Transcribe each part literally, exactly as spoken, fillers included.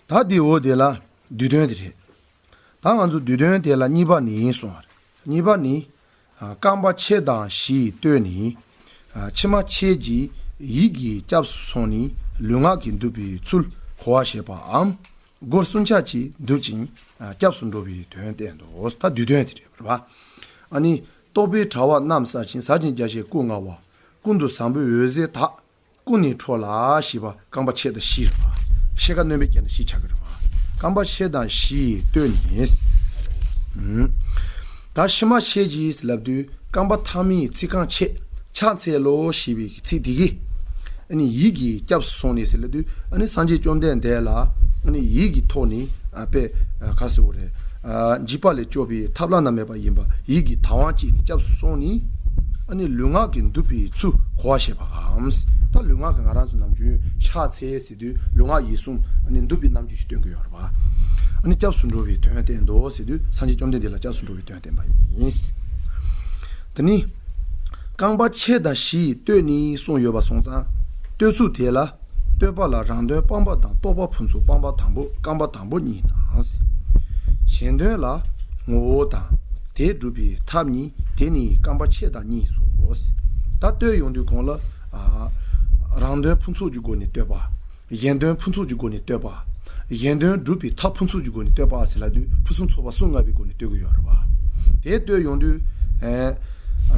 ད་དེའོ་དེ་ལ་བསྡུས་དོན་དེ་རེད། ད་ང་ཚོ་བསྡུས་དོན་དེ་ལ་གཉིས་པ་ནི་གསུངས་པ་རེད། གཉིས་པ་ནི། ཨ། རྐང་པ་ཕྱེད་དང་བཞི་ཡི་སྟོད་ནི། ཨ། ཕྱི་མ་ཕྱེད་ཀྱིས་ཡིད་ཀྱི་སྐྱབས་སུ་སོང་ནས་ལུས་ངག་གི་འདུས་པའི་ཚུལ་གོ་བར་བྱེད་པའམ། སྒོ་གསུམ་ཆ་གཅིག་འདུས་ཅིང་། ཨ། སྐྱབས་སུ་འགྲོ་བའི་དོན་བསྟན་ཏོ། ད་བསྡུས་དོན་དེ་རེད་པ། ཨ་ནི། རྟོག་པའི་དྲ་བ་རྣམས་བསལ་ཞིང་། ཟག་བཅས་རྒྱ་ཆེར་སྐུ་མངའ་བ། ཀུན་ཏུ་བཟང་པོའི་འོད་ཟེར་དག། ཀུན་ནས་འཕྲོ་ལ་ཞེས་པ་རྐང་པ་ཕྱེད་དང་བཞི་རེད་པ། ཕྱེད་ཀ་སྣོན་པའི་རྒྱན་ལ་བཞི་ཆགས་ཀྱི་རེད་པ། རྐང་པ་ཕྱེད་དང་བཞི་ཡི་སྟོད་ནི། ཨུམ། ད་ཕྱི་མ་ཕྱེད་ཀྱིས་ལབ་དུས་རྐང་པ་ཐ་མའི་ཚིག་རྐང་ཕྱེད། ཕྱག་འཚལ་ལོ་ཞེས་པའི་ཚིག་འདི་གིས། ཨ་ནི་ཡིད་ཀྱི་སྐྱབས་སུ་སོང་ནས་ཟེར་ལབ་དུས། ཨ་ནི་སངས་རྒྱས་བཅོམ་ལྡན་འདས་ལ། ཨ་ནི་ཡིད་ཀྱི་ཐོག་ནས། ཨ། དཔེ། ཨ། ག་ཟེར་དགོས་རེད། ཨ། འཇིགས་པ་ལས་སྐྱོབ་པའི་ཐབས་བླ་ན་མེད་པ་ཡིན་པ་ཡིད་ཀྱིས་དང་བ་བྱས་ནས་སྐྱབས་སུ་སོང་ནས། ཨ་ནི་ལུས་ངག་གི་འདུས་པའི་ཚུལ་གོ་བར་བྱེད་པའམ། ད་ལུས་ངག་གི་ང་རང་ཚོ་ནམ་རྒྱུན་ཕྱག་འཚལ་ཟེར་དུས་ལུས་ངག་ཡིད་གསུམ། ཨ་ནི་འདུས་པའི་རྣམ་འགྱུར་ཞིག་སྟོན་གྱི་ཡོད་རེད་པ། ཨ་ནི་སྐྱབས་སུ་འགྲོ་བའི་དོན་བསྟན་ཏོ་ཟེར་དུས་སངས་རྒྱས་བཅོམ་ལྡན་འདས་ལ་སྐྱབས་སུ་འགྲོ་བའི་དོན་བསྟན་པ་ཡིན། དེ་ནི། རྐང་པ་ཕྱེད་དང་བཞི་ཡི་སྟོད་ནི་གསུངས་ཡོད་པ་སོང་ཙང་། སྟོད་ཚུགས་དེ་ལ། སྟོད་པ་ལ་རང་དོན་སྤངས་པ་དང་རྟོག་པ་ཕུན་ཚོགས་སྤངས་པ་དང་པོ། རྐང་པ་དང་པོ་གཉིས་དང་། གཞན་དོན་ལ་ངོ་བོ་དང་། དེ་སྒྲུབ་པའི་ཐབས་གཉིས། དེ་ནི་རྐང་པ་ཕྱེད་དང་གཉིས་སོ། ད་སྟོད་ཡོང་དུས་གོང་ལ། ཨ། རང་དོན་ཕུན་ཚོགས་ཀྱི་སྒོ་ནས་སྟོད་པ། གཞན་དོན་ཕུན་ཚོགས་ཀྱི་སྒོ་ནས་སྟོད་པ། གཞན་དོན་སྒྲུབ་པའི་ཐབས་ཕུན་ཚོགས་ཀྱི་སྒོ་ནས་སྟོད་པ་ཟེར་ལབ་དུས་ཕུན་སུམ་ཚོགས་པ་གསུམ་མངའ་བའི་སྒོ་ནས་སྟོད་ཀྱི་ཡོད་རེད་པ། དེ་སྟོད་ཡོང་དུས། ཨེ།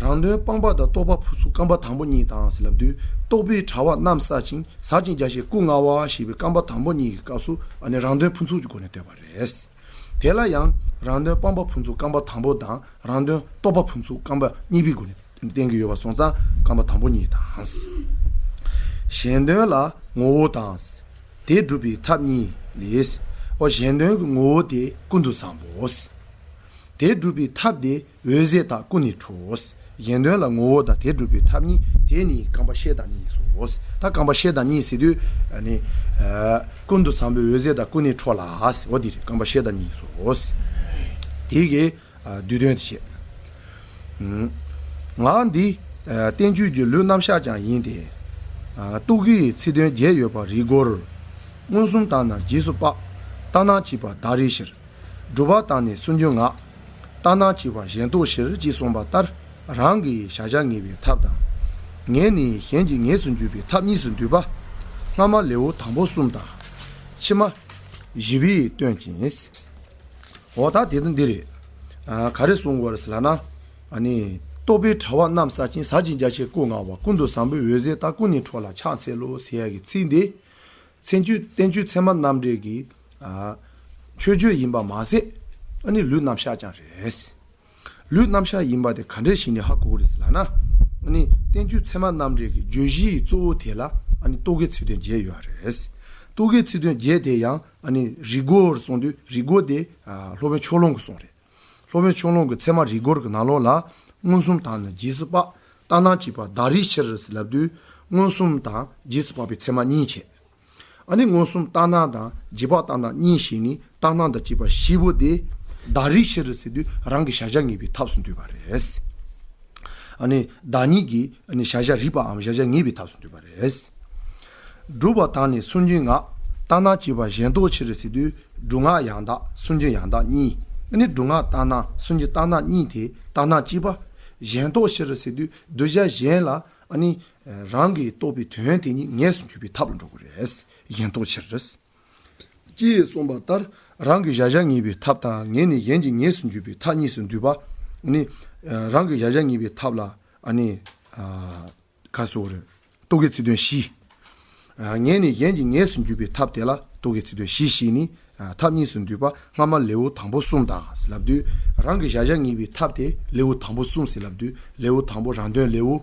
རང་དོན་སྤངས་པ་དང་རྟོག་པ་ཕུན་ཚོགས་རྐང་པ་དང་པོ་གཉིས་དང་ཟེར་ལབ་དུས་རྟོག་པའི་དྲ་བ་རྣམས་བསལ་ཞིང་ཟག་བཅས་རྒྱ་ཆེར་སྐུ་མངའ་བ་ཞེས་པའི་རྐང་པ་དང་པོ་གཉིས་ཀྱི་སྐབས་སུ། ཨ་ནི་རང་དོན་ཕུན་ཚོགས་ཀྱི་སྒོ་ནས་སྟོད་པ་རེད། དེ་ལ་ཡང་རང་དོན་སྤངས་པ་ཕུན་ཚོགས་རྐང་པ་དང་པོ་དང་རང་དོན་རྟོག་པ་ཕུན་ཚོགས་རྐང་པ་གཉིས་པའི་སྒོ་ནས་བསྟན་གྱི་ཡོད་པ་སོང་ཙང་རྐང་པ་དང་པོ་གཉིས་དང་། གཞན་དོན་ལ་ངོ་བོ་དང་། དེ་སྒྲུབ་པའི་ཐབས་གཉིས་ལས། ཨོ། གཞན་དོན་གྱི་ངོ་བོ་དེ་ཀུན་ཏུ་བཟང་པོ། དེ་སྒྲུབ་པའི་ཐབས་དེ་འོད་ཟེར་དག་ཀུན་ནས་འཕྲོ། གཞན་དོན་ལ་ངོ་བོ་དང་དེ་སྒྲུབ་པའི་ཐབས་གཉིས། དེ་ནི་རྐང་པ་ཕྱེད་དང་གཉིས་སོ། ད་རྐང་པ་ཕྱེད་དང་གཉིས་ཟེར་དུས། ཨ་ནི། ཨ། ཀུན་ཏུ་བཟང་པོའི་འོད་ཟེར་དག་ཀུན་ནས་འཕྲོ་ལ། ཨོ། དེ་རེད། རྐང་པ་ཕྱེད་དང་གཉིས་སོ། དེ་གའི། ཨ། བསྡུས་དོན་དེ་བྱས། ཨུམ། ངག་འདི། ཨ། བསྟན་བཅོས་ཀྱི་ལུས་རྣམ་གཞག་ཀྱང་ཡིན་ཏེ། ཨ། རྟོག་གེའི་ཚིག་དོན་བརྒྱད་ཡོད་པ་རིལ་སྒོར། མངོན་སུམ་བཏང་ན་རྗེས་སུ་དཔག། ལྟར་སྣང་བྱེད་པ་བདག་རིལ་ཕྱིར། སྒྲུབ་པ་བཏང་ནས་སུན་འབྱིན་ངག། ལྟར་སྣང་བྱེད་པ་གཞན་རྟོག་ཕྱིར། ཅེས་གསུངས་པ་ལྟར་རང་གི་བྱ་བྱ་ངེས་པའི་ཐབས་དང་། ངེས་ནས་གཞན་གྱིས་ངེས་སུ་འགྱུར་བའི་ཐབས་གཉིས་སུ་འདུས་པ། སྔ་མ་ལེའུ་དང་པོ་གསུམ་དང་། ཕྱི་མ་བཞི་པས་སྟོན་ཅིང་། འོ། ད་དེ་དང་འདི་རེད། ཨ། ག་རེ་གསུང་དགོས་རེད་ཟེར་ལབ་ན། ཨ་ནི། རྟོག་པའི་དྲ་བ་རྣམས་བསལ་ཞིང་ཟག་བཅས་རྒྱ་ཆེར་སྐུ་མངའ་བ། ཀུན་ཏུ་བཟང་པོའི་འོད་ཟེར་དག་ཀུན་ནས་འཕྲོ་ལ་ཕྱག་འཚལ་ལོ་ཟེར་ཡག་གི་ཚིག་འདི། བསྟན་བཅོས་བསྟན་བཅོས་ཚད་མ་རྣམ་འགྲེལ་གྱི། ཨ། མཆོད་བརྗོད་ཡིན་པ་མ་ཟད། ཨ་ནི་ལུས་རྣམ་གཞག་ཀྱང་རེད། ལུས་རྣམ་གཞག་ཡིན་པ་དེ་ག་འདྲས་ཞིག་ནས་ཧ་གོ་གི་རེད་ཟེར་ལབ་ན། ཨ་ནི་བསྟན་བཅོས་ཚད་མ་རྣམ་འགྲེལ་གྱི་བརྗོད་གཞིའི་གཙོ་བོ་དེ་ལ། ཨ་ནི་རྟོག་གེའི་ཚིག་དོན་བརྒྱད་ཡོད་རེད། རྟོག་གེའི་ཚིག་དོན་བརྒྱད་དེ་ཡང་། ཨ་ནི་རིལ་སྒོར་གསུངས་དུས་རིལ་སྒོར་དེ། ཨ། སློབ་དཔོན་ཕྱོགས་གླང་གི་གསུང་རེད། སློབ་དཔོན་ཕྱོགས་གླང་གིས་ཚད་མ་རིལ་སྒོར་གྱི་ནང་ལོགས་ལ། མངོན་སུམ་བཏང་ནས་རྗེས་སུ་དཔག། ལྟར་སྣང་བྱེད་པ་བདག་རིལ་ཕྱིར་ཟེར་ལབ་དུས། མངོན་སུམ་དང་རྗེས་སུ་དཔག་པའི་ཚད་མ་གཉིས་བྱས། ཨ་ནི་མངོན་སུམ་ལྟར་སྣང་དང་རྗེས་དཔག་ལྟར་སྣང་གཉིས་བྱས་ནས། ལྟར་སྣང་དང་བཅས་པ་བཞི་པོ་དེ་བདག་རིལ་ཕྱིར་ཟེར་དུས་རང་གི་བྱ་བྱ་ངེས་པའི་ཐབས་སུ་འདུས་པ་རེད། ཨ་ནི་བདག་ཉིད་ཀྱིས། ཨ་ནི་བྱ་བྱ་རིག་པའམ་བྱ་བྱ་ངེས་པའི་ཐབས་སུ་འདུས་པ་རེད། སྒྲུབ་པ་བཏང་ནས་སུན་འབྱིན་ངག། ལྟར་སྣང་བྱེད་པ་གཞན་རྟོག་ཕྱིར་ཟེར་དུས་སྒྲུབ་ངག་ཡང་དག་སུན་འབྱིན་ཡང་དག་གཉིས། ཨ་ནི་སྒྲུབ་ངག་ལྟར་སྣང་སུན་འབྱིན་ལྟར་སྣང་གཉིས་དེ་ལྟར་སྣང་བྱེད་པ། གཞན་རྟོག་ཕྱིར་ཟེར་དུས་གདུལ་བྱ་གཞན་ལ། ཨ་ནི་རང་གིས་རྟོགས་པའི་དོན་དེ་ཉིད་ངེས་སུ་འགྱུར་བའི་ཐབས་ལ་འགྲོ་དགོས་རེད། གཞན་རྟོག་ཕྱིར། ཅེས་གསུངས་པ་ལྟར་རང་གི་བྱ་བྱ་ངེས་པའི་ཐབས་དང་། ངེས་ནས་གཞན་གྱིས་ངེས་སུ་འགྱུར་བའི་ཐབས་གཉིས་སུ་འདུས་པ། ཨ་ནི། ཨ། རང་གི་བྱ་བྱ་ངེས་པའི་ཐབས་ལ། ཨ་ནི། ཨ། ག་ཟེར་དགོས་རེད། རྟོག་གེའི་ཚིག་དོན་བཞི། ཨ། ངེས་ནས་གཞན་གྱིས་ངེས་སུ་འགྱུར་བའི་ཐབས་དེ་ལ་རྟོག་གེའི་ཚིག་དོན་བཞི་ཞེས་ནི། ཨ། ཐབས་གཉིས་སུ་འདུས་པ། སྔ་མ་ལེའུ་དང་པོ་གསུམ་དང་ལབ་དུས་རང་གི་བྱ་བྱ་ངེས་པའི་ཐབས་དེ་ལེའུ་དང་པོ་གསུམ་ཟེར་ལབ་དུས་ལེའུ་དང་པོ་རང་དོན་ལེའུ།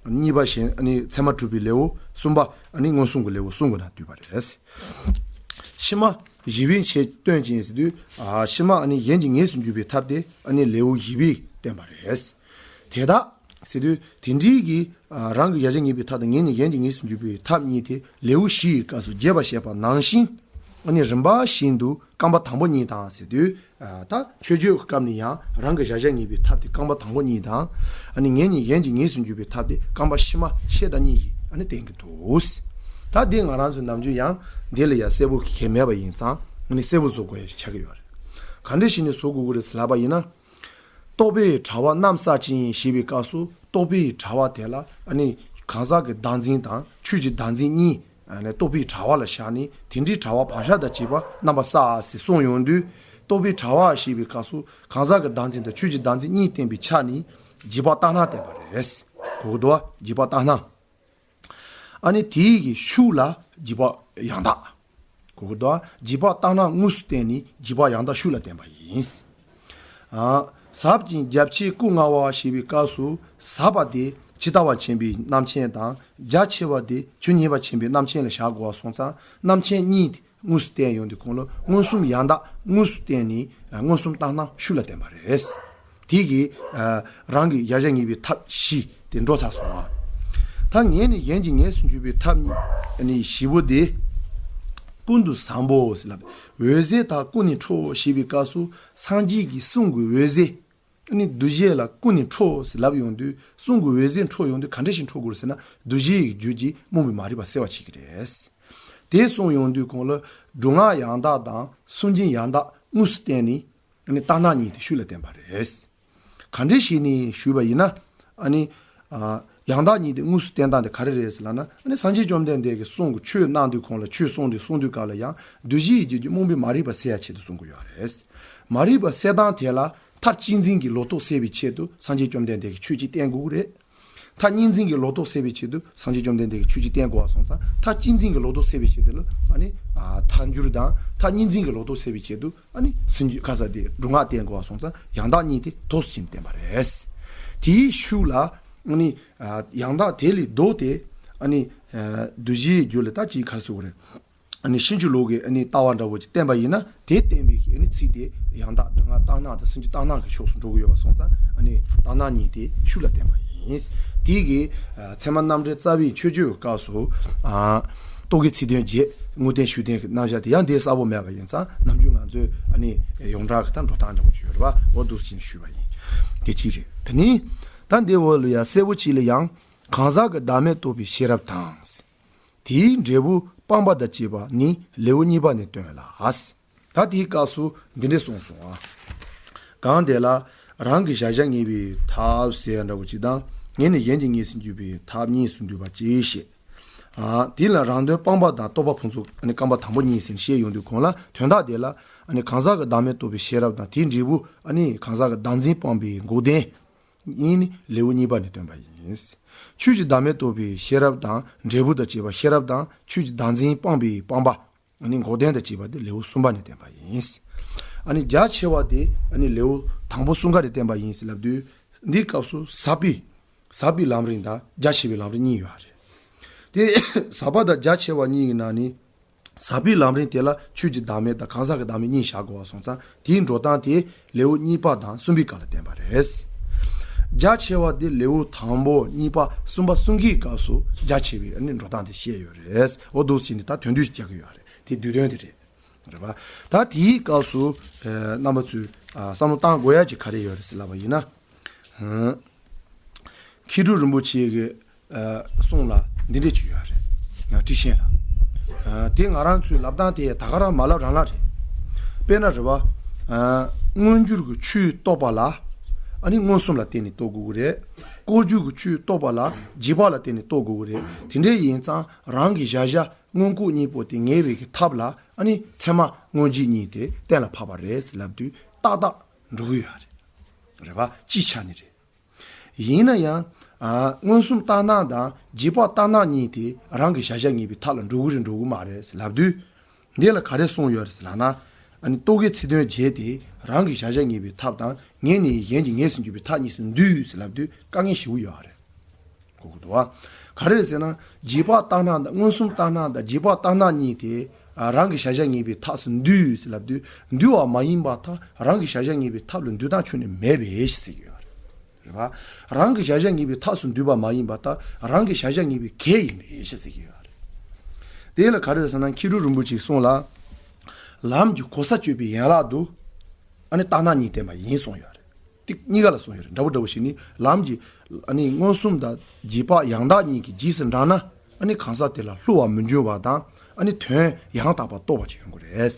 གཉིས་པ་གཞན། ཨ་ནི་ཚད་མ་གྲུབ་པའི་ལེའུ། གསུམ་པ་ཨ་ནི་མངོན་སུམ་གྱི་ལེའུ་གསུམ་གྱི་ནང་འདུས་པ་རེད། ཕྱི་མ་བཞི་པས་ཆེས་སྟོན་ཅིང་ཟེར་དུས། ཨ། ཕྱི་མ་ཨ་ནི་གཞན་གྱིས་ངེས་སུ་འགྱུར་བའི་ཐབས་དེ་ཨ་ནི་ལེའུ་བཞི་པས་བསྟན་པ་རེད། དེ་དག་ཟེར་དུས་དེ་འདྲའི་གི། ཨ། རང་གི་བྱ་བྱ་ངེས་པའི་ཐབས་དང་ངེས་ནས་གཞན་གྱིས་ངེས་སུ་འགྱུར་བའི་ཐབས་གཉིས་དེ་ལེའུ་བཞི་ཡི་སྐབས་སུ་རྒྱས་པར་བཤད་པ་ནང་བཞིན། ཨ་ནི་རིམ་པ་བཞིན་དུ་རྐང་པ་དང་པོ་གཉིས་དང་ཟེར་དུས། ཨ། ད་མཆོད་བརྗོད་ཀྱི་སྐབས་ནས་ཡང་རང་གི་བྱ་བྱ་ངེས་པའི་ཐབས་དེ་རྐང་པ་དང་པོ་གཉིས་དང་། ཨ་ནི་ངེས་ནས་གཞན་གྱིས་ངེས་སུ་འགྱུར་བའི་ཐབས་དེ་རྐང་པ་ཕྱི་མ་ཕྱེད་དང་གཉིས་ཀྱིས་ཨ་ནི་བསྟན་གྱི་འདུག། ད་འདི་ང་རང་ཚོའི་ནམ་རྒྱུན་ཡང་འདི་ལ་ཡང་གསལ་པོ་གལ་མེད་པ་ཡིན་ཙང་ཨ་ནི་གསལ་པོ་བཟོ་དགོས་ཡ་ཞིག་ཆགས་ཀྱི་ཡོད་རེད། ག་འདྲ་ཞིག་ནས་བཟོ་དགོས་ཀྱི་རེད་ཟེར་ལབ་པ་ཡིན་ན། རྟོག་པའི་དྲ་བ་གནམ་ས་ཅན་ཞེས་པའི་སྐབས་སུ་རྟོག་པའི་དྲ་བ་དེ་ལ་ཨ་ནི་གང་ཟག་གི་བདག་འཛིན་དང་ཆོས་ཀྱི་བདག་འཛིན་གཉིས་ཨ་ནི་རྟོག་པའི་དྲ་བ་ལ་བཞག་ནས་དེ་འདྲའི་དྲ་བ་བག་ཆགས་དང་བཅས་པ་རྣམ་པ་གསལ་ཟེར་གསུངས་ཡོང་དུས། རྟོག་པའི་དྲ་བ་ཞེས་པའི་སྐབས་སུ་གང་ཟག་གི་བདག་འཛིན་དང་ཆོས་ཀྱི་བདག་འཛིན་གཉིས་བསྟན་པའི་ཆ་ནས་རྗེས་དཔག་ལྟར་སྣང་བསྟན་པ་རེད། གོ་གི་འདུག་བ། རྗེས་དཔག་ལྟར་སྣང་། ཨ་ནི་དེའི་གི་ཤུགས་ལ་རྗེས་དཔག་ཡང་དག། གོ་གི་འདུག་བ། རྗེས་དཔག་ལྟར་སྣང་དངོས་སུ་བསྟན་ནས་རྗེས་དཔག་ཡང་དག་ཤུགས་ལ་བསྟན་པ་ཡིན། ཨ། ཟབ་ཅིང་རྒྱ་ཆེའི་སྐུ་མངའ་བ་ཞེས་པའི་སྐབས་སུ་ཟབ་པ་དེ་ཇི་ལྟ་བ་ཆེན་པོའི་རྣམ་མཁྱེན་དང་རྒྱ་ཆེ་བ་དེ་ཆོས་ཉན་པ་ཆེན་པོའི་རྣམ་མཁྱེན་ལ་བཞག་དགོས་པ་སོང་ཙང་རྣམ་མཁྱེན་གཉིས་དེ་དངོས་སུ་བསྟན་ཡོང་དུས་གོང་ལ་མངོན་སུམ་ཡང་དག་དངོས་སུ་བསྟན་ནས་མངོན་སུམ་ལྟར་སྣང་ཤུགས་ལ་བསྟན་པ་རེད། དེ་གིས་རང་གི་གཞལ་བྱ་ངེས་པའི་ཐབས་བཞི་དེ་འགྲོ་ཚར་སོང་ང་། ད་ངེས་ནས་གཞན་གྱི་ངོས་སུ་འགྱུར་བའི་ཐབས་གཉིས་ནི་བཞི་པོ་དེ། ཀུན་ཏུ་བཟང་པོ་ཟེར་ལབ། འོད་ཟེར་དག་ཀུན་ནས་འཕྲོ་ཞེས་པའི་སྐབས་སུ་སངས་རྒྱས་ཀྱི་གསུང་གི་འོད་ཟེར། ཨ་ནི་འདུ་བྱེད་ལ་ཀུན་ནས་འཕྲོ་ཟེར་ལབ་ཡོང་དུས་གསུང་གི་འོད་ཟེར་འཕྲོ་ཡོང་དུས་ག་འདྲ་ཞིག་འཕྲོ་དགོས་ཟེར་ན་འདུ་བྱེད་ཀྱི་རྒྱུད་ཀྱི་རྨོངས་པའི་མ་རིག་པ་སེལ་བར་བྱེད་ཀྱི་རེད། དེ་གསུངས་ཡོང་དུས་གོང་ལ་སྒྲུབ་ངག་ཡང་དག་དང་སུན་འབྱིན་ཡང་དག་དངོས་སུ་བསྟན་ནས་ཨ་ནི་ལྟར་སྣང་གཉིས་དེ་ཤུགས་ལ་བསྟན་པ་རེད། ག་འདྲ་ཞིག་ནས་ཞུས་པ་ཡིན་ན། ཨ་ནི། ཨ། ཡང་དག་གཉིས་དེ་དངོས་སུ་བསྟན་སྟངས་དེ་ག་རེ་རེད་ཟེར་ལབ་ན། ཨ་ནི་སངས་རྒྱས་བཅོམ་ལྡན་འདས་ཀྱི་གསུང་གི་ཆོས་གནང་དུས་གོང་ལ་ཆོས་གསུང་དུས་གསུང་དུས་སྐབས་ལ་ཡང་འདུ་བྱེད་ཀྱི་རྒྱུད་ཀྱི་རྨོངས་པའི་མ་རིག་པ་སེལ་ཡ་ཆེད་དུ་གསུང་གི་ཡོད་རེད། མ་རིག་པ་སེལ་སྟངས་དེ་ལ་མཐར་གཅེས་འཛིན་གྱི་ལོག་རྟོག་སེལ་བའི་ཆེད་དུ་སངས་རྒྱས་བཅོམ་ལྡན་འདས་ཀྱིས་ཆོས་གཅིག་བསྟན་དགོས་ཀྱི་རེད། མཐར་གཉིས་འཛིན་གྱི་ལོག་རྟོག་སེལ་བའི་ཆེད་དུ་སངས་རྒྱས་བཅོམ་ལྡན་འདས་ཀྱིས་ཆོས་གཅིག་བསྟན་དགོས་པ་སོང་ཙང་མཐར་གཅེས་འཛིན་གྱི་ལོག་རྟོག་སེལ་བའི་ཆེད་དུ་ལ་ཨ་ནི། ཨ། ཐལ་འགྱུར་དང་མཐར་གཉིས་འཛིན་གྱི་ལོག་རྟོག་སེལ་བའི་ཆེད་དུ་ཨ་ནི་སུན་འབྱིན་ཁ་ས་དེ་སྒྲུབ་ངག་བསྟན་དགོས་པ་སོང་ཙང་ཡང་དག་གཉིས་དེ་ཐོག་སུ་ཕྱིན་བསྟན་པ་རེད། དེའི་ཤུགས་ལ་ཨ་ནི། ཨ། ཡང་དག་དེ་ལས་ལྡོག་སྟེ་ཨ་ནི། ཨ། འདུ་བྱེད་རྒྱུད་ལ་ད་ཅིག་ག་རེ་ཟེར་དགོས་རེད། ཨ་ནི་ཕྱིན་ཅི་ལོག་གི་ཨ་ནི་ལྟ་བ་འདྲ་བོ་ཅིག་བསྟན་པ་ཡིན་ན་དེ་བསྟན་པའི་ཨ་ནི་ཚིག་དེ་ཡང་དག་སྒྲུབ་ངག་ལྟར་སྣང་དང་སུན་འབྱིན་ལྟར་སྣང་གི་ཕྱོགས་སུ་འགྲོ་གི་ཡོད་པ་སོང་ཙང་ཨ་ནི་ལྟར་སྣང་གཉིས་དེ་ཤུགས་ལ་བསྟན་པ་ཡིན། དེ་གིས། ཨ། ཚད་མ་རྣམ་འགྲེལ་རྩ་བའི་མཆོད་བརྗོད་ཀྱི་སྐབས་སུ། ཨ། རྟོག་གེའི་ཚིག་དོན་བརྒྱད་དངོས་བསྟན་ཤུགས་བསྟན་གྱི་རྣམ་གཞག་དེ་ཡང་འདི་གསལ་པོ་མེད་པ་ཡིན་ཙང་ནམ་རྒྱུན་ང་ཚོས་ཨ་ནི་ཡོངས་གྲགས་ཀྱི་ད་འགྲོ་སྟངས་འདྲ་བོ་ཅིག་ཡོད་རེད་པ། འོ་འདུག་སེ་ཞུས་པ་ཡིན། དེ་གཅིག་རེད། དེ་ནི། ད་འདི་འོག་ལ་ཡང་གསལ་པོ་གཅིག་ལ་ཡང་གང་ཟག་གི་བདག་མེད་རྟོགས་པའི་ཤེས་རབ་དང་། དེའི་འབྲས་བུ་སྤངས་པ་དང་བཅས་པ་ནི་ལེའུ་གཉིས་པ་ནས་སྟོན་ལ། ད་དེའི་སྐབས་སུ་འདི་འདྲས་གསུངས་སོང་ང་། གང་དེ་ལ་རང་གི་གཞལ་བྱ་ངེས་པའི་ཐབས་ཟེར་འདྲ་བོ་ཅིག་དང་ངེས་ནས་གཞན་གྱི་ངོས་སུ་འགྱུར་བའི་ཐབས་གཉིས་སུ་འདུས་པ་ཅིག་བཤད། ཨ། དེ་ལ་རང་དོན་སྤངས་པ་དང་རྟོགས་པ་ཕུན་ཚོགས་ཨ་ནི་རྐང་པ་དང་པོ་གཉིས་ཟེར་ནས་བཤད་ཡོང་དུས་གོང་ལ་དོན་དག་དེ་ལ་ཨ་ནི་གང་ཟག་གི་བདག་མེད་རྟོགས་པའི་ཤེས་རབ་དང་དེའི་འབྲས་བུ་ཨ་ནི་གང་ཟག་གི་བདག་འཛིན་སྤངས་པའི་འགོག་བདེན། གཉིས་ནི་ལེའུ་གཉིས་པ་ནས་སྟོན་པ་ཡིན། ཆོས་ཀྱི་བདག་མེད་རྟོགས་པའི་ཤེས་རབ་དང་འབྲས་བུ་དང་བཅས་པ་ཤེས་རབ་དང་ཆོས་ཀྱི་བདག་འཛིན་སྤངས་པའི་སྤངས་པ། ཨ་ནི་འགོག་བདེན་དང་བཅས་པ་དེ་ལེའུ་གསུམ་པ་ནས་བསྟན་པ་ཡིན། ཨ་ནི་རྒྱ་ཆེ་བ་དེ་ཨ་ནི་ལེའུ་དང་པོ་གསུམ་ཀ་ནས་བསྟན་པ་ཡིན་ཟེར་ལབ་དུས་འདིའི་སྐབས་སུ་ཟབ་པའི་ཟབ་པའི་ལམ་རིམ་དང་རྒྱ་ཆེ་བའི་ལམ་རིམ་གཉིས་ཡོད་རེད། དེ་ཟབ་པ་དང་རྒྱ་ཆེ་བ་གཉིས་ཀྱི་ནང་ནས། ཟབ་པའི་ལམ་རིམ་དེ་ལ་ཆོས་ཀྱི་བདག་མེད་དང་གང་ཟག་གི་བདག་མེད་གཉིས་བཞག་དགོས་པ་སོང་ཙང་དེའི་འགྲོ་སྟངས་དེ་ལེའུ་གཉིས་པ་དང་གསུམ་པའི་སྐབས་ལ་བསྟན་པ་རེད། རྒྱ་ཆེ་བ་དེ་ལེའུ་དང་པོ་གཉིས་པ་གསུམ་པ་གསུམ་གའི་སྐབས་སུ་རྒྱ་ཆེ་བའི་ཨ་ནི་འགྲོ་སྟངས་དེ་བཤད་ཡོད་རེད། འོ་འདུག་སེ་བྱས་ནས་ད་དོན་བསྡུས་ཤིག་རྒྱག་གི་ཡོད་རེད། དེ་བསྡུས་དོན་དེ་རེད། རེད་པ། ད་དེའི་སྐབས་སུ་ཨ་རྣམ་པ་ཚོས་ཨ་བསམ་བློ་བཏང་དགོས་ཡ་ཅིག་ག་རེ་ཡོད་རེད་ཟེར་ལབ་པ་ཡིན་ན། ཧུམ། མཁས་གྲུབ་རིན་པོ་ཆེ་གི་ཨ་གསུང་ལ་འདི་འདྲས་ཅིག་ཡོད་རེད། ཡང་ཁྲི་ཤེས་ལ། ཨ་དེ་ང་རང་ཚོའི་ལབ་སྟངས་དེ་ད་ག་རང་མ་ལབ་རང་ལབ་རེད། དཔེར་ན་རེད་པ། ཨ་མངོན་གྱུར་གྱི་ཆོས་རྟོགས་པ་ལ་ཨ་ནི་མངོན་སུམ་ལ་བརྟེན་ནས་རྟོགས་དགོས་ཀྱི་རེད། ལྐོག་གྱུར་གྱི་ཆོས་རྟོགས་པ་ལ་རྗེས་དཔག་ལ་བརྟེན་ནས་རྟོགས་དགོས་ཀྱི་རེད། དེ་འདྲས་ཡིན་ཙང་རང་གི་གཞལ་བྱ་མངོན་ལྐོག་གཉིས་པོ་དེ་ངེས་པའི་གི་ཐབས་ལ་ཨ་ནི་ཚད་མ་དངོས་གཞི་གཉིས་དེ་གཏན་ལ་ཕབ་པ་རེད་ཟེར་ལབ་དུས་ཏག་ཏག་འགྲོ་གི་ཡོད་རེད། རེད་པ། སྤྱིའི་ཆ་ནས་རེད། ཡིན་ན་ཡང་། ཨ་མངོན་སུམ་ལྟར་སྣང་དང་རྗེས་དཔག་ལྟར་སྣང་གཉིས་དེ་རང་གི་གཞལ་བྱ་ངེས་པའི་ཐབས་ལ་འགྲོ་གི་རེད་འགྲོ་གི་མ་རེད་ཟེར་ལབ་དུས། འདི་ལ་ག་རེ་གསུངས་ཡོད་རེད་ཟེར་ལབ་ན། ཨ་ནི་རྟོག་གེའི་ཚིག་དོན་བརྒྱད་དེ་རང་གི་གཞལ་བྱ་ངེས་པའི་ཐབས་དང་ངེས་ནས་གཞན་གྱི་ངོས་སུ་འགྱུར་བའི་ཐབས་གཉིས་སུ་འདུས་ཟེར་ལབ་དུས་དཀའ་ངལ་ཞེ་པོ་ཡོད་རེད། གོ་གི་འདུག་བ། ག་རེ་རེད་ཟེར་ན་རྗེས་དཔག་ལྟར་སྣང་དང་མངོན་སུམ་ལྟར་སྣང་དང་རྗེས་དཔག་ལྟར་སྣང་གཉིས་དེ་རང་གི་གཞལ་བྱ་ངེས་པའི་ཐབས་སུ་འདུས་ཟེར་ལབ་དུས་འདུས་པ་མ་ཡིན་པར་ཐལ། རང་གི་གཞལ་བྱ་ངེས་པའི་ཐབས་ལ་འདུ་སྟངས་ཁྱོན་ནས་མེད་པས་ཞེས་ཟེར་གྱི་ཡོད་རེད། རེད་པ། རང་གི་གཞལ་བྱ་ངེས་པའི་ཐབས་སུ་འདུས་པ་མ་ཡིན་པར་ཐལ། རང་གི་གཞལ་བྱ་ངེས་པའི་གེགས་ཡིན་པས་ཞེས་ཟེར་གྱི་ཡོད་རེད། དེ་ལ་ག་རེ་རེད་ཟེར་ན་མཁས་གྲུབ་རིན་པོ་ཆེའི་གསུང་ལ། ལམ་གྱི་གོལ་ས་གཅོད་པའི་ཡན་ལག་ཏུ། ཨ་ནི་ལྟར་སྣང་གཉིས་བསྟན་པ་ཡིན་གསུངས་ཡོད་རེད། ཏིག་གཉིས་ཀ་ལ་གསུངས་ཡོད་རེད། འདྲ་པོ་འདྲ་པོ་ཞིག་ནི་ལམ་གྱི་ཨ་ནི་མངོན་སུམ་དང་རྗེས་དཔག་ཡང་དག་གཉིས་ཀྱི་རྗེས་སུ་འབྲངས་ན་ ཨ་ནི་གང་ཟག་དེ་ལ་བསླུ་བ་མི་འབྱུང་བ་དང་། ཨ་ནི་དོན་ཡང་དག་པར་རྟོགས་པ་ཅིག་ཡོང་གི་རེད།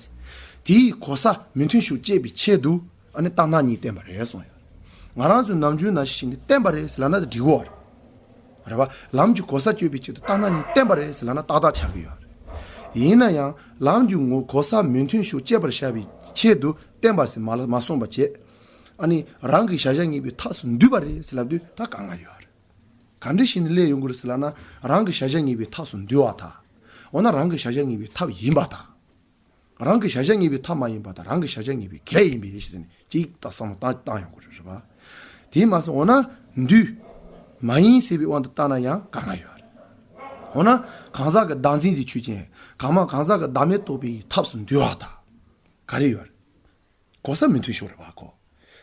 དེའི་གོ་ས་མི་མཐུན་ཕྱོགས་བཅད་པའི་ཆེད་དུ་ཨ་ནི་ལྟར་སྣང་གཉིས་བསྟན་པ་རེད་གསུངས་ཡོད། ང་རང་ཚོའི་ནམ་རྒྱུན་ནང་བཞིན་གྱི་བསྟན་པ་རེད་ཟེར་ལབ་ན་འགྲིག་གི་རེད། རེད་པ། ལམ་གྱི་གོ་ས་གཅོད་པའི་ཆེད་དུ་ལྟར་སྣང་གཉིས་བསྟན་པ་རེད་ཟེར་ལབ་ན་ཏག་ཏག་ཆགས་ཀྱི་ཡོད་རེད། ཡིན་ན་ཡང་ལམ་གྱི་ངོ་གོ་ས་མི་མཐུན་ཕྱོགས་བཅད་པར་བྱ་བའི་ཆེད་དུ་བསྟན་པ་ཟེར་མ་ལ་མ་གསུངས་པ་བྱས། ཨ་ནི་རང་གི་བྱ་བྱ་ངེས་པའི་ཐབས་སུ་འདུས་པ་རེད་ཟེར་ལབ་དུས་ད་དཀའ་ངལ་ཡོད་རེད། ག་འདྲ་ཞིག་ནས་སླེབས་ཡོང་གི་རེད་ཟེར་ལབ་ན། རང་གི་བྱ་བྱ་ངེས་པའི་ཐབས་སུ་འདུས་པ་དང་། འོ་ན་རང་གི་བྱ་བྱ་ངེས་པའི་ཐབས་ཡིན་པ་དང་། རང་གི་བྱ་བྱ་ངེས་པའི་ཐབས་མ་ཡིན་པ་དང་། རང་གི་བྱ་བྱ་ངེས་པའི་གེགས་ཡིན་པའི་ཕྱིར་ཟེར་ནས་ཅིག་ད་བསམ་བློ་བཏང་བཏང་ཡོང་གི་རེད། རེད་པ། དེས་མ་ཟད་འོ་ན་འདུས་མ་ཡིན་ཟེར་བའི་དབང་དུ་བཏང་ན་ཡང་དཀའ་ངལ་ཡོད་རེད། འོ་ན་གང་ཟག་གི་བདག་འཛིན་གྱི་ཆོས་ཅན། གང་མ་གང་ཟག་གི་བདག་མེད་རྟོགས་པའི་ཐབས་སུ་འདུས་པ་དང་། ག་རེ་ཡོད་རེད། གོ་ས་མི་མཐུན་ཕྱོགས་རེད་པ་ཁོ།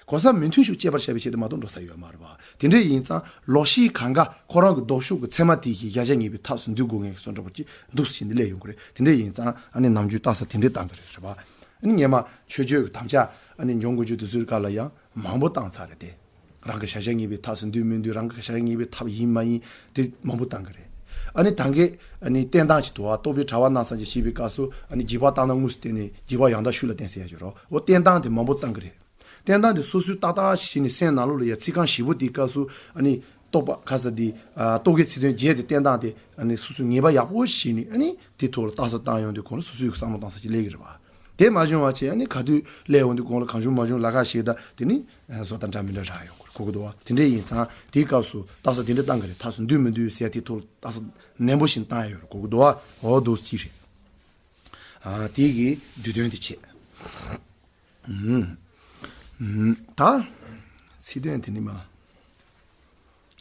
གོ་ས་མི་མཐུན་ཕྱོགས་བཅད་པར་བྱ་བའི་ཆེད་དུ་མ་གཏོགས་འགྲོ་ས་ཡོད་མ་རེད་པ། དེ་འདྲ་ཡིན་ཙང་ལོག་ཤེས་གང་ག་ཁོ་རང་གི་ལྡོག་ཕྱོགས་ཀྱི་ཚད་མ་དེ་བཞིན་བྱ་བྱ་ངེས་པའི་ཐབས་སུ་འདུས་དགོས་ངེས་ཀྱི་བཟོ་འདྲ་པོ་ཅིག་འདུག་སེ་བྱས་ནས་སླེབས་ཡོང་གི་རེད། དེ་འདྲ་ཡིན་ཙང་ཨ་ནི་ནམ་རྒྱུན་ལྟ་ས་དེ་འདྲ་བཏང་གི་རེད། རེད་པ། ཨ་ནི་སྔོན་མ་མཆོད་བརྗོད་ཀྱི་དམ་བཅའ་ཨ་ནི་འཇོམས་དགོས་རྒྱུ་དེ་ཚོའི་སྐབས་ལ་ཡང་མང་པོ་བཏང་ཚར་རེད་དེ། རང་གི་བྱ་བྱ་ངེས་པའི་ཐབས་སུ་འདུས་མི་འདུས། རང་གི་བྱ་བྱ་ངེས་པའི་ཐབས་ཡིན་མ་ཡིན་དེ་མང་པོ་བཏང་གི་རེད། ཨ་ནི་ད་གིན་ཨ་ནི་བསྟན་སྟངས་ཀྱི་དུ་བ་རྟོགས་པའི་གྲྭ་པ་རྣམས་སམ་ཅིག་བྱེད་པའི་སྐབས་སུ་ཨ་ནི་རྗེས་དཔག་བཏང་ན་དངོས་སུ་བསྟན་ནས་རྗེས་དཔག་ཡང་དག་ཤུགས་ལ་བསྟན་ཟེར་ཡ་ཅིག་ཡོད་རེད། འོ་བསྟན་སྟངས་དེ་མང་པོ་བཏང་གི་རེད། བསྟན་སྟངས་དེ་སོ་སོའི་ཏག་ཏག་བྱས་ནས་སེམས་ནང་ལོགས་ལ་ཡ་ཚིག་རྐང་བཞི་པོ་དེའི་སྐབས་སུ་ཨ་ནི་རྟོག་པ་ཁ་ས་དེ་ཨ་རྟོག་གེའི་ཚིག་དོན་བརྒྱད་དེ་བསྟན་སྟངས་དེ་ཨ་ནི་སོ་སོས་ངེས་པ་ཡག་པོ་བྱས་ནས་ཨ་ནི་དེ་ཐོག་ལ་རྟགས་གསལ་བཏང་ཡོང་དུས་གོང་ལ་སོ་སོའི་བསམ་བློ་བཏང་ས་ཅིག་སླེབས་ཀྱི་རེད་པ། དེ་མ་བྱུང་བ་བྱས་ཨ་ནི་ག་དུས་སླེབས་ཡོང་དུས་གོང་ལ་གང་བྱུང་མ་བྱུང་ལ་ཁ་ཞིག་ད་དེ་ནི་བཟོ་ལྟ་འདྲ་མི་འདྲ་རག་ཡོང་གི་རེད། གོ་གི་འདུག་བ། དེ་འདྲ་ཡིན་ཙང་དེའི་སྐབས་སུ་རྟགས་གསལ་དེ་འདྲ་བཏང་གི་རེད། ཐབས་སུ་འདུས་མི་འདུས་ཟེར་ཡ་དེ་ཐོག་ལ་རྟགས་གསལ་ནན་པོ་ཞིག་བཏང་ཡ་ཡོད་རེད། གོ་གི་འདུག་བ། འོ་འདུག་ཅི་རེད། ཨ་དེ་གི་བསྡུས་དོན་དེ་བྱས། ཨུམ། ཨུམ། ད་ཚིག་དོན་དེ་ནི་མ་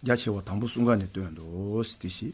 རྒྱ་ཆེ་བ་དང་པོ་གསུམ་ཀ་ནས་བཏོན་འདུག་ཟེར་དེ་ཞིག